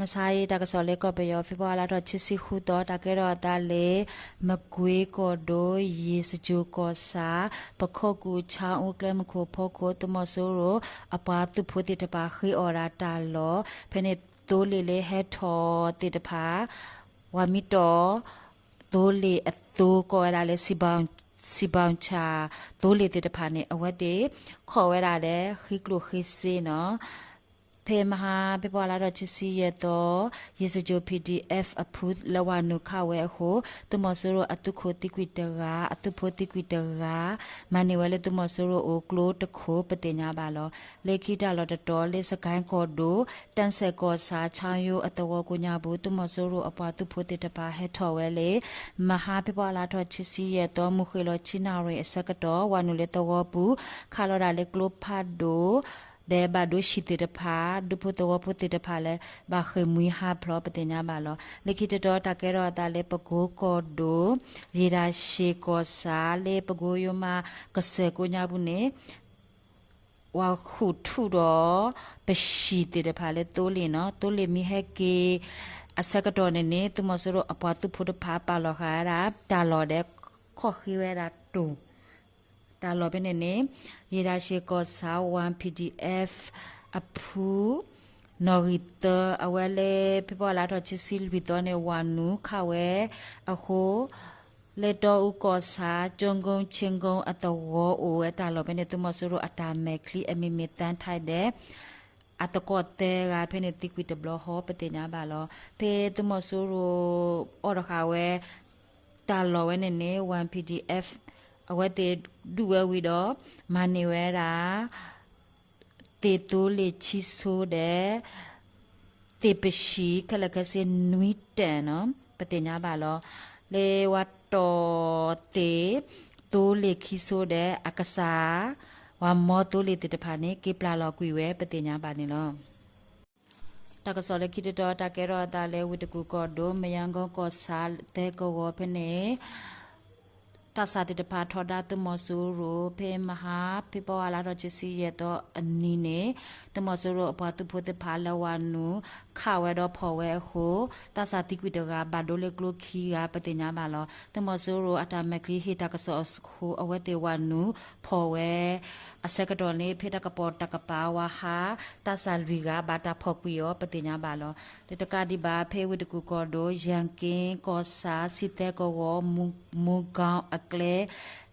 မဆါအံၤ တၢ်ကစီၣ်လၢကီၢ်ပယီၤ ဖ့ၤဘြူၤအါလါထီၣ်ခံဆံဃုသီ တၢ်ကဲထီၣ်အသးလၢ မကွ့ကီၢ်ဒိၣ် ယ့ၣ်စကၠိၤကီၢ်ဆၣ် ပခိၣ်ကူၣ် ဆၣ်အူကျဲမုၢ်ခိၣ်ဖီခိၣ် သုးမီၤစိရိၤအပှၤသုးဖိသ့ၣ်တဖၣ်ဃ့အီၣ်ဒၣ်တၢ်လီၢ် ဖဲန့ၣ်သိလ့ၣ်လၢဟဲထီၣ်သ့ၣ်တဖၣ် ဝၤမံတီၣ် သိလ့ၣ်အသိ ကိးဝဲဒၣ်လၢ စံးဘီင်ၣ်ဆၣ် သိလ့ၣ်သ့ၣ်တဖၣ်န့ၣ် အဝဲသ့ၣ် ခိးဝဲဒၣ်ဒီး ဃ့ကျိၣ်ဃ့စ့နီၤ ဖဲမဟါ ဖ့ၤဘြူၤအါလါထီၣ်ခံဆံယဲၢ်သီ ယ့ၣ်စကၠိၤ ပီၣ်ဒံၣ်အဲၣ် အဖုလၢဝၤနုာ်ခးဝဲအဃိ သုးမီၤစိရိၤအသုးခိၣ်သံကွံာ်တဂၤ အသုးဖိသံကွံာ်တဂၤ မၤန့ၢ်ဝဲလၢသုးမီၤစိရိၤအိၣ်ကျိတခိၣ် ပသ့ၣ်ညါဘၣ်လီၤ. လၢခံတၢ်လီၢ်တတီၤလၢ စကဲၣ်ကီၢ်ဒိၣ် တၢ်စဲၣ်ကီၢ်ဆၣ် ဆၣ်ယိအသဝီကိးညါပူၤ သုးမီၤစိရိၤအပှၤသုးဖိသ့ၣ်တဖၣ်ဟဲထီၣ်ဝဲလၢ မဟါဖ့ၤဘြူၤအါလါထီၣ်ခံဆံယဲၢ်သီ မုၢ်ဃ့ၢ်လီၤခံနၣ်ရံၣ်အဆၢကတီၢ် ဝၤနုာ်လၢသဝီပူၤ ခးလီၤဒၣ်လၢကျိဖးဒိၣ် ဒီးဘၣ်ဒိဆံးသ့ၣ်တဖၣ် ဒူဖိသဝီဖိသ့ၣ်တဖၣ်လၢ ဘၣ်ဃ့ၢ်မှံဟးဖျိး ပသ့ၣ်ညါဘၣ်လီၤ. လၢခံတတီၤ တၢ်ကဲထီၣ်အသးလၢ ပကိကီၢ်ဒိၣ် ယ့ၣ်တၢ်ရှ့ၣ်ကီၢ်ဆၣ် လၢပကိယိမးကစၢၢ်ကိးညါပူၤန့ၣ် ဝၤဃုာ်ထူၣ်ဒီး ပဟံၣ်သ့ၣ်တဖၣ်လၢသိလ့ၣ်နီၤ သိလ့ၣ်မ့ၢ်ဟဲက့ၤ အဆၢကတီၢ်န့ၣ်န့ၣ် သုးမီၤစိရိၤအပှၤသုးဖိတဖၣ်ပာ်လီၤဃာ်ဝဲဒၣ် တၢ်လီၢ်ဒီး ခိးဃ့ဝဲဒၣ်တိၢ် တၢ်လီၢ်ဖဲန့ၣ်န့ၣ် ယ့ၣ်တၢ်ရှ့ၣ်ကီၢ်ဆၣ် ဝၤ ပီၣ်ဒံၣ်အဲၣ် အဖု နီၣ်ဂံၢ်သၢ အဝဲလၢ ဖ့ၤဘြူၤအါလါထီၣ်ခံဆံလွံၢ်သီန့ၣ် ဝၤနုာ်ခးဝဲအဃိ လၢတီအူကီၢ်ဆၣ် ကၠိကိ ဆ့ကိ အသဝီအိၣ်ဝဲတၢ်လီၢ်ဖဲန့ၣ် သုးမီၤစိရိၤအတၢ်မဲာ်ချံအမံၤမ့ၢ် သၢထံၣ် ဒီး အသကိးသၢဂၤဖဲန့ၣ် သံကွံာ်တဘျီဃီ ပသ့ၣ်ညါဘၣ်လီၤ. ဖဲသုးမီၤစိရိၤ အီၣ်တဃာ်ဝဲ တၢ်လီၢ်ဝဲန့ၣ်န့ၣ် ဝၤ ပီၣ်ဒံၣ်အဲၣ် အဝဲသ့ၣ်ဒုးဝဲဝံၤဒီး မၤန့ၢ်ဝဲဒၣ် သ့ၣ်သိလ့ၣ်ခံဆိဒီး သ့ၣ်ပဟံၣ်ခဲလၢာ်ခဲဆ့နွံတၢၣ်နီၤ ပသ့ၣ်ညါဘၣ်လီၤ. လၢဝၤတီၢ်သ့ၣ် သိလ့ၣ်ခံဆိဒီး အကစၢ် ဝၤမီသိလ့ၣ်သ့ၣ်တဖၣ်န့ၣ် က့ၤပျၢ်လီၤကွံာ်ဝဲ ပသ့ၣ်ညါဘၣ်န့ၣ်လီၤ. တၢ်ကစီၣ်လၢခံတတီၤ တၢ်ကဲထီၣ်အသးလၢ ဝ့ၢ်တကူၣ်ကီၢ်ဒိၣ် မယါကိကီၢ်ဆၣ်သၢကဝီၤဖဲန့ၣ် သးစၢ်သ့ၣ်တဖၣ်ထီဒါသုးမီၤစိရိၤ ဖဲမဟါ ဖ့ၤဘြူၤအါလါထီၣ်ခံဆံယဲၢ်သီအနံၤန့ၣ် သုးမီၤစိရိၤအပှၤသုးဖိသ့ၣ်တဖၣ်လၢဝၤနုာ်ခးဝဲဒီးဖီၣ်ဝဲအဃိ သးစၢ်သံကွံာ်တဂၤ ဘၣ်ဒိလၢကျိခံဂၤ ပသ့ၣ်ညါဘၣ်လီၤ. သုးမီၤစိရိၤအတၢ်မဲာ်ချံဟ့ၣ်တၢ်ကစီၣ်အဃိ အဝဲသ့ၣ်ဝၤနုာ်ဖီၣ်ဝဲ အဆၢကတီၢ်န့ၣ် ဖဲတၢ်ကပိာ်တၢ်ကပၤဝၤဟး သးစၢ်လွံၢ်ဂၤ ဘၣ်တၢ်ဖီၣ်ကွံာ်အီၤ ပသ့ၣ်ညါဘၣ်လီၤ. လၢတကးဒံးဘၣ် ဖဲဝ့ၢ်တကူၣ်ကီၢ်ဒိၣ် ယၣ်က့ကီၢ်ဆၣ် ဆံသၢကဝီၤ မူၤကီအကျဲ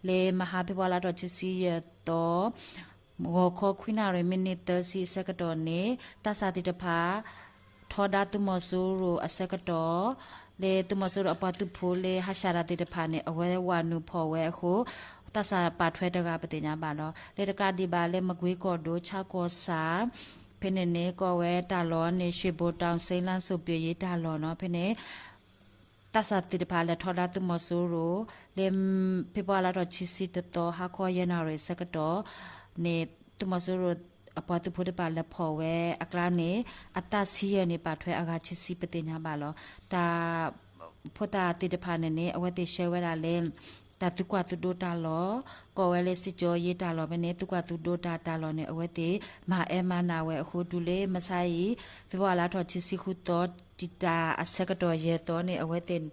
လၢမဟါဖ့ၤဘြူၤအါလါထီၣ်ခံဆံယဲၢ်သီ ဂီၤခီခွံနၣ်ရံၣ်မံးနံးသၢဆံအဆၢကတီၢ်န့ၣ် သးစၢ်သ့ၣ်တဖၣ် ထီဒါသုးမီၤစိရိၤအဆၢကတီၢ် လၢသုးမီၤစိရိၤအပှၤသုးဖိလၢဟးဆှဲးတၢ်သ့ၣ်တဖၣ်န့ၣ် အဝဲဝၤနုာ်ဖီၣ်ဝဲအဃိ သးစၢ်ပာ်ထွဲတဂၤ ပသ့ၣ်ညါဘၣ်လီၤ. လၢတကးဒံးဘၣ်လၢမကွ့ကီၢ်ဒိၣ် ဆၣ်ကီၢ်ဆၣ် ဖဲန့ၣ်န့ၣ် ကိးဝဲတၢ်လီၢ်န့ၣ် ရွှေဘိုတောင် စိမ်းလမ်းစိုပြေရေး တၢ်လီၢ်နီၤ ဖဲန့ၣ် သးစၢ်သ့ၣ်တဖၣ်လဲၤထီဒါသုးမီၤစိရိၤ လၢဖ့ၤဘြူၤအါလါထီၣ်ခံဆံတသီ ဟါခီယဲၢ်နၣ်ရံၣ်အဆၢကတီၢ်န့ၣ် သုးမီၤစိရိၤအပှၤသုးဖိတဖၣ်လဲၤဖီၣ်ဝဲအကျါန့ၣ် အသးဆံးယဲၢ်န့ၣ် ပာ်ထွဲအဂၤခံဆံ ပသ့ၣ်ညါဘၣ်လီၤ. တၢ် ဖိသၣ်သ့ၣ်တဖၣ်န့ၣ်န့ၣ် အဝဲသ့ၣ်ဆှၢဝဲဒၣ်လၢ တၢ်သုးကွၢ်သုးဒိတၢ်လီၢ် ကိးဝဲလၢ စစ်ကြောရေး တၢ်လီၢ်ဖဲန့ၣ် သုးကွၢ်သုးဒိတၢ်တၢ်လီၢ်န့ၣ် အဝဲသ့ၣ်မၤအဲၣ်မၤနးဝဲအဃိ တုၤလၢမဆါအံၤ ဖ့ၤဘြူၤအါလါထီၣ်ခံဆံဃုသီ တံာ်တာ်အဆၢကတီၢ်ယဲၢ်သီန့ၣ် အဝဲသ့ၣ်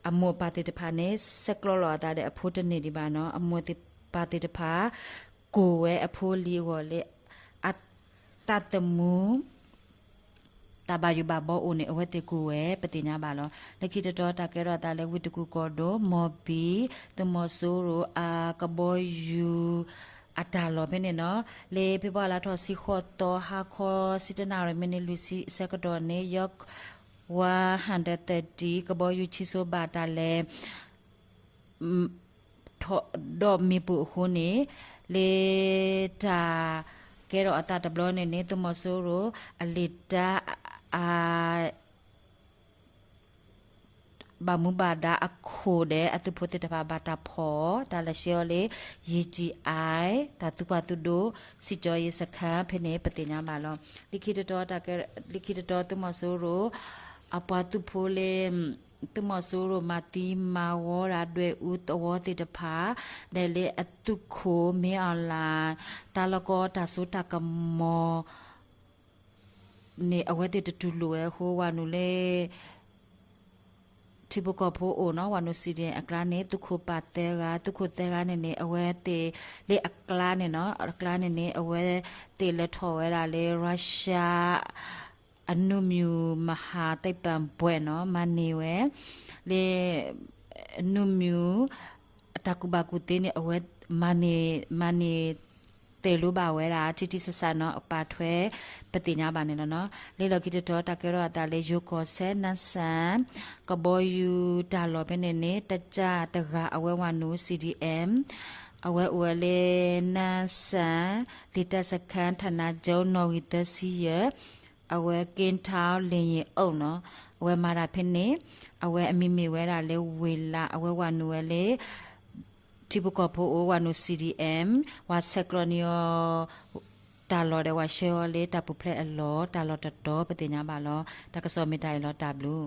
အမိၢ်အပၢ်သ့ၣ်တဖၣ်န့ၣ် ဆဲးကျိးလီၤအသးဒီးအဖိတန့ၢ်ဒံးဘၣ်နီၤ အမိၢ်ပၢ်သ့ၣ်တဖၣ် ကိၢ်ဝဲအဖိလံၤအဂီၢ်လၢ အသးသမူ တၢ်ဘၣ်ယိၣ်ဘၣ်ဘီအိၣ်န့ၣ် အဝဲသ့ၣ်ကိၢ်ဝဲ ပသ့ၣ်ညါဘၣ်လီၤ. လၢခံတတီၤ တၢ်ကဲထီၣ်အသးလၢဝ့ၢ်တကူၣ်ကီၢ်ဒိၣ် မီၢ်ဘံၣ် သုးမီၤစိရိၤအကဘီယူၤ အတၢ်လီၢ်ဖဲန့ၣ်နီၤ လၢဖ့ၤဘြူၤအါလါထီၣ်ဆံဃိးသီ ဟါခီဆံတနၣ်ရံၣ်မံးနံးလွံၢ်ဆံအဆၢကတီၢ်န့ၣ် ယီၣ် ဝါ ဟၣ်ဒၢးသၢၣ်တံၢ် ကဘီယူၤ ဆံစိဘၣ်တၢ်လဲၤ ဒီးမ့ၣ်ပိၢ်အဃိန့ၣ် လၢတၢ်ကဲထီၣ်အသးတဘျီန့ၣ်န့ၣ် သုးမီၤစိရိၤအလံာ်တၢ် အ ဘၣ်မူဘၣ်ဒါအခိၣ်ဒီး အသုးဖိသ့ၣ်တဖၣ်ဘၣ်တၢ်ဖီၣ် တၢ်လဲၤဆှၢအီၤလၢ ယံၤကၠံၣ်အၢၣ် တၢ်သုးကွၢ်သုးဒိ စစ်ကြောရေးစခန်း ဖဲန့ၣ် ပသ့ၣ်ညါဘၣ်လီၤ. လၢခံတတီၤ တၢ်ကဲ လၢခံတတီၤ သုးမီၤစိရိၤ အပှၤသုးဖိလၢ သုးမီၤစိရိၤမၤသံမၤဝီဒၣ် ဒွဲၣ်အူသဝီသ့ၣ်တဖၣ် ဒီးလၢအသုးခိၣ် မ့ၢ်အီၣ်လၣ် တၢ်လီၢ်ကီတၢ်စိတၢ်ကမီၤ န့ၣ် အဝဲသ့ၣ်တတူၢ်လိာ်ဝဲအဃိ ဝၤနုာ်လၢ ထံဖိကီၢ်ဖိအိၣ်နီၤ ဝၤနုာ် C D M အကျါန့ၣ် သုးခိၣ်ပၢ်သၢဂၤ, သုးခိၣ်သၢဂၤန့ၣ်န့ၣ် အဝဲသ့ၣ်လၢအကျါန့ၣ်နီၤ အကျါန့ၣ်န့ၣ် အဝဲသ့ၣ်လဲၤထီၣ်ဝဲဒၣ်လၢ Russia အနုမၠူၤမဟါသ့ၣ်ပၣ်ဘှဲးနီၤ မၤန့ၢ်ဝဲ လၢ နုမၠူၤ အတၢ်ကူၣ်ဘၣ်ကူၣ်သ့န့ၣ် အဝဲ မၤန့ၢ် မၤန့ၢ် သဲးလိဘၣ်ဝဲဒၣ် ထံထံဆးဆးနီၤ အပာ်ထွဲ ပသ့ၣ်ညါဘၣ်န့ၣ်လီၤနီၤ. လၢလီၢ်ခံတတီၤ တၢ်ကဲထီၣ်အသးလၢယိၤကီၢ်စဲၣ် နါစၢ် ကဘီယူၤတၢ်လီၢ်ဖဲန့ၣ်န့ၣ် တကၢ်တဂၤအဝဲဝၤနုာ် C D M အဝဲအိၣ်ဝဲလၢ နါစၢ် လံာ်တၢ်စခါ ဌာနချုပ် နီၣ်ဂံၢ်သၢဆံယဲၢ် အဝဲက့ထီလ့ၣ်ယ့ၣ်အိၣ်နီၤ အဝဲမၤတၢ်ဖဲန့ၣ် အဝဲအမံၤမ့ၢ်ဝဲဒၣ်လၢဝ့ၤလး အဝဲဝၤနုာ်ဝဲလၢ ထံဖိကီၢ်ဖိအိၣ် ဝၤနုာ် C D M ဝၤဆဲးကျိးန့ၢ်အီၤ တၢ်လီၢ်ဒီးဝၤဆှၢအီၤလၢတၢ်ပူၤဖျဲးအလီၢ် တၢ်လီၢ်တတီၤ ပသ့ၣ်ညါဘၣ်လီၤ. တၢ်ကစီၣ်မ့ၢ်တၢ်အံၤလီၤ တၢ်ဘျုး